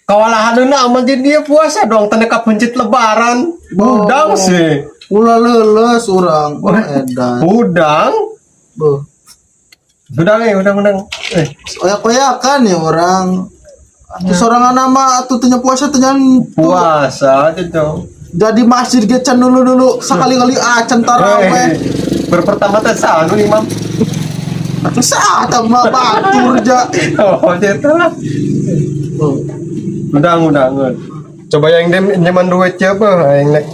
Kawalahanna aman jadi dia puasa dong tanda kapencit Lebaran. Hudang sih. Ulah leuleus urang. Wah, edan. Hudang. Beuh. Hudang eh, hudang hudang. Eh, Oyak-oyakan ya orang. Atuh sorangan nama atuh teu puasa teu nyan puasa aja dong. Jadi masjid ge can dulu-dulu sakali-kali acan taraweh. Eh, berpertama teh sanu imam. Atuh saat mah batur ja. Oh, gitu lah. Oh. Hudang hudang. Coba yang dem nyaman duit ya apa yang nek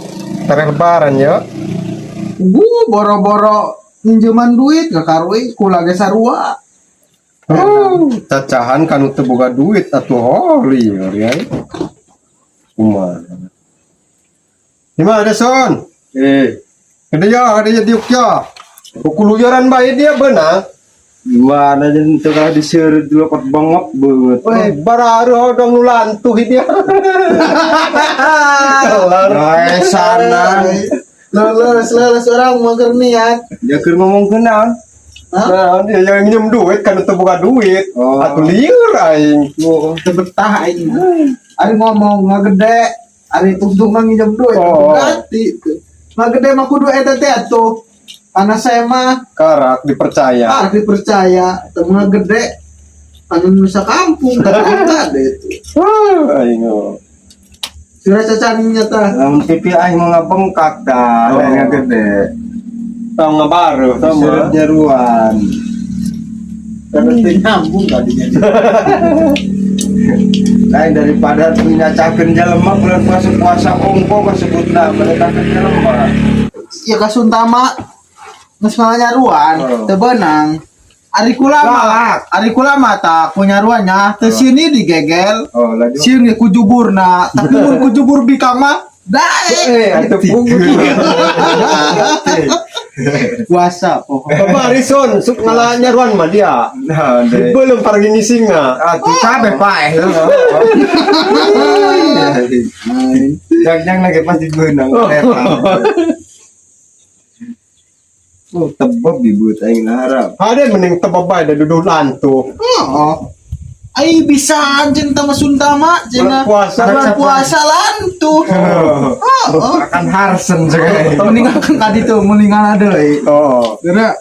tarik Lebaran ya. Boro-boro minjeman duit ke karwe kula ge sarua. Oh, cacahan kan teu boga duit atuh holi ya. Kumaha. Gimana Son? Eh, Ada ya, ada ya diuk ya. Kukuluyaran bae dia benang. Gimana jadi itu kalau diseureut dulu kot bengok banget. Weh, bararu hodong nu lantuh dia. Kelar. Nah, sana. Leuleus leuleus urang mah keur niat. Dia keur ngomong naon? Hah? Nah, dia yang nginjem duit kan teu boga duit. Oh. Atuh lieur aing. Oh, teu betah aing. Ari ngomong ngagede, ari tungtung nginjem duit Oh. ganti. Ngagede mah kudu eta teh atuh. Karena saya mah Karak dipercaya. harus dipercaya, teu ngagede anu nu kampung kan ada itu. Wah, aing. Oh. Sudah cacaninya tah. Lamun pipi aing mau ngabengkak dah, Oh. lain gede. Tau ngabaruh tau Diseureut mah. nyaruan. Karena teu nyambung tadinya. Lain daripada nyacakeun jelema bulan puasa puasa ongko kasebutna mereka jelema. Ya kasuntama geus nyaruan, Oh. teu beunang. Ari kula mah, Galak. ari kula mah tah ku nyaruannya teu sini digegel. Oh, laju. Sieun ge ku juburna, tapi mun ku jubur bikang mah daek. Eh, atuh pungut. Puasa pokoknya. Bapak Harrison, sok ngalah nyaruan mah dia. Nah, deh. Belum para ngisinga. Atuh kabeh paeh. Jangan lagi pasti beunang. Oh, tebeb dibut aing harap. Ada mending tebab bae da duduk lantuh. Oh. Ai bisa anjeun tah mah Suntama cenah. Bulan puasa. Bulan puasa lantuh. Oh. Oh, oh. Akan harsen sekali. Mendingan kan tadi tuh mendingan ada euy. Oh. Karena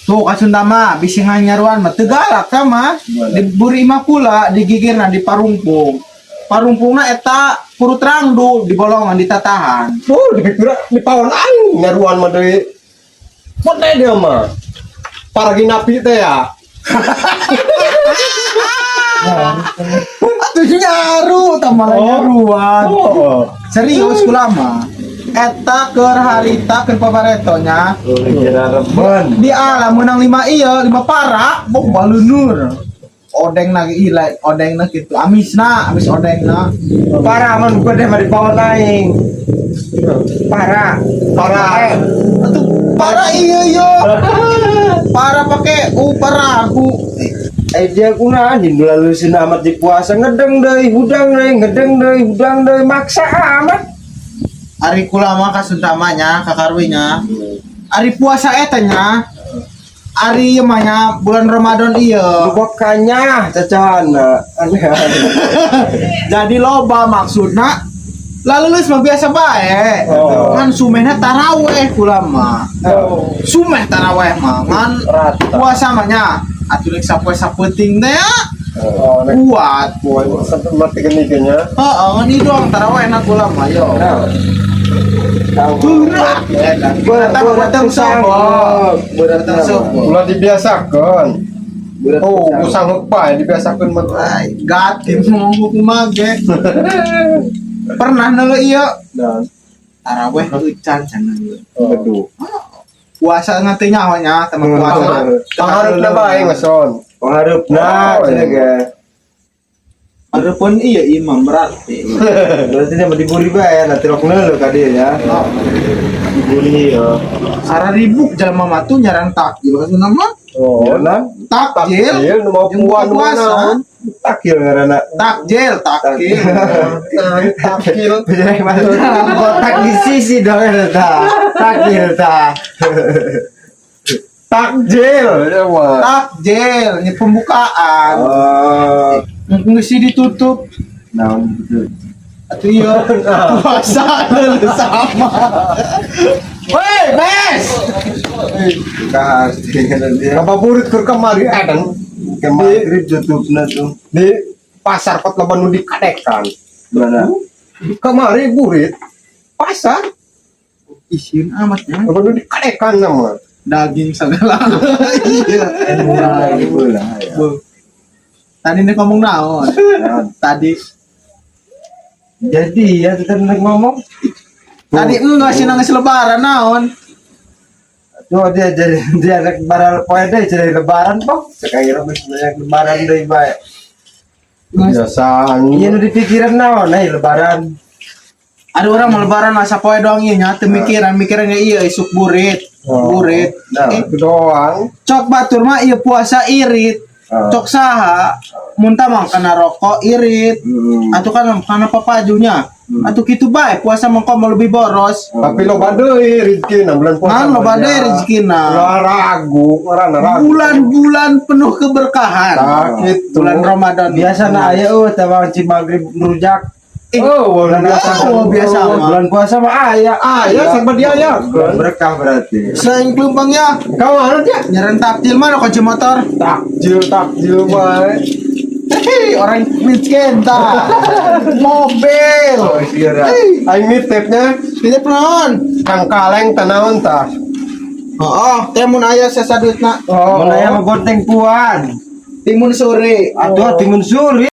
tuh kasuntama bisi nganyaruan mah teu galak sama di buri imah kula digigirna di parungpung. Parungpungna eta purut rangdu di bolongan ditatahan. Oh, dipikir di pawon aing nyaruan mah deui. Pote dia mah. Para ginapi teh ya. Atuh nyaru tambah Oh. nyaruan. Oh. Serius kula mah. Eta keur harita keur pabaretonya Oh, kira reben. di alam menang lima iya lima para bok balunur odeng na ila odeng na gitu amisna amis odeng na. Parah man bukan deh mari pawon aing. Parah. Parah. Atuh para iya iya para pakai u parahu. Eh dia kuna anjing lalusin amat di puasa ngedeng deui, hudang deui, ngedeng deui, hudang deui, maksa amat. Ari kula mah kasuntamanya kakarwinya ari puasa eta nya ari ieu mah nya bulan Ramadan iya. Bukannya cacahana aneh. Jadi loba maksudna lalu mah biasa bae. Oh. Kan sumehna taraweh kula mah. Oh. Sumeh taraweh mah ngan Rata. Puasa mah nya atuh rek sapoe sapeuting teh ya, Oh, nek kuat. Kuat sampai mati gini nya. Heeh, ngan itu doang taraweh na kula mah yo. Berat ya kan. Berat berat sobo. Berat Berat sobo. Ulah dibiasakan. Berat Oh, pisan. usang bae dibiasakan mah. Ay, gatim ngomong kumaha ge. Pernah neuleuh ieu Dan taraweh eucan cenah. Aduh. Puasa ngan teu nyaho nya teman puasa. Pangharepna bae ngeson. Panghareupna Oh, cenah iya. ge. Adapun iya imam berarti. Berarti dia mau diburi bae nanti rok neuleuh ka dia ya. Oh. Diburi ya. Sara ribuk jelema mah tuh nyaran takjil maksudna mah. Oh, Nah, Takjil. takjil nu mau Jeung puan nu puasa. naon. Takil ngaranna. Takjil, takjil. Nah, takjil. Kotak di sisi dong eta. Takil ta. Takjil ya mah. Takjil, ini pembukaan. Oh. Mesti ditutup. Naon gitu. Atuh iya, puasa sama. Woi, Bes. Kahas dia. Ngabuburit keur kamari edan. Ke maghrib tutupna tuh. Di pasar kot loba nu dikadekan. Mana? Kamari burit pasar Isin amat ya. loba nu dikadekan nama. Daging segala. Iya. Lagi pula ya. Bu. Tadi nih ngomong naon? Tadi Jadi ya kita nak ngomong. tadi enggak sih nangis lebaran naon? Tuh dia jadi dia anak lebaran poe deh jadi lebaran kok. Sekarang masih banyak lebaran deh bae. Biasaan. Iya nu dipikiran naon eh lebaran. Ada orang mau lebaran masa poe doang iya nya teu mikiran mikirannya iya isuk burit. Oh. Burit. Nah. Eh, Itu doang. cok batur mah iya puasa irit. Oh. Cok saha muntah mah kana rokok irit. Atau kan kana papajunya. Atau kitu bae puasa mah kok mau lebih boros. Tapi loba deui rezeki bulan puasa. Kan loba deui rezekina. Ulah ragu, ngaranna ragu. Bulan-bulan penuh keberkahan. Tah kitu. Bulan Ramadan. Biasa na aya eueuh tah wanci maghrib rujak. Eh, Oh, Bulan puasa. Oh, biasa mah. Bulan puasa mah aya. Aya sampai dia ya. Bulan berkah berarti. Selain kelumpangnya Kau mana dia? nyeren takjil mana kunci motor? Takjil takjil bae. Hei, orang miskin ta. Mobil. Oh, iya. Hei, Aing nitipnya titip naon? Kang kaleng tanaon tah. Oh, teh mun aya sesa duitna. Oh, Mun aya mah gonteng puan. Timun sore. Atuh timun suri.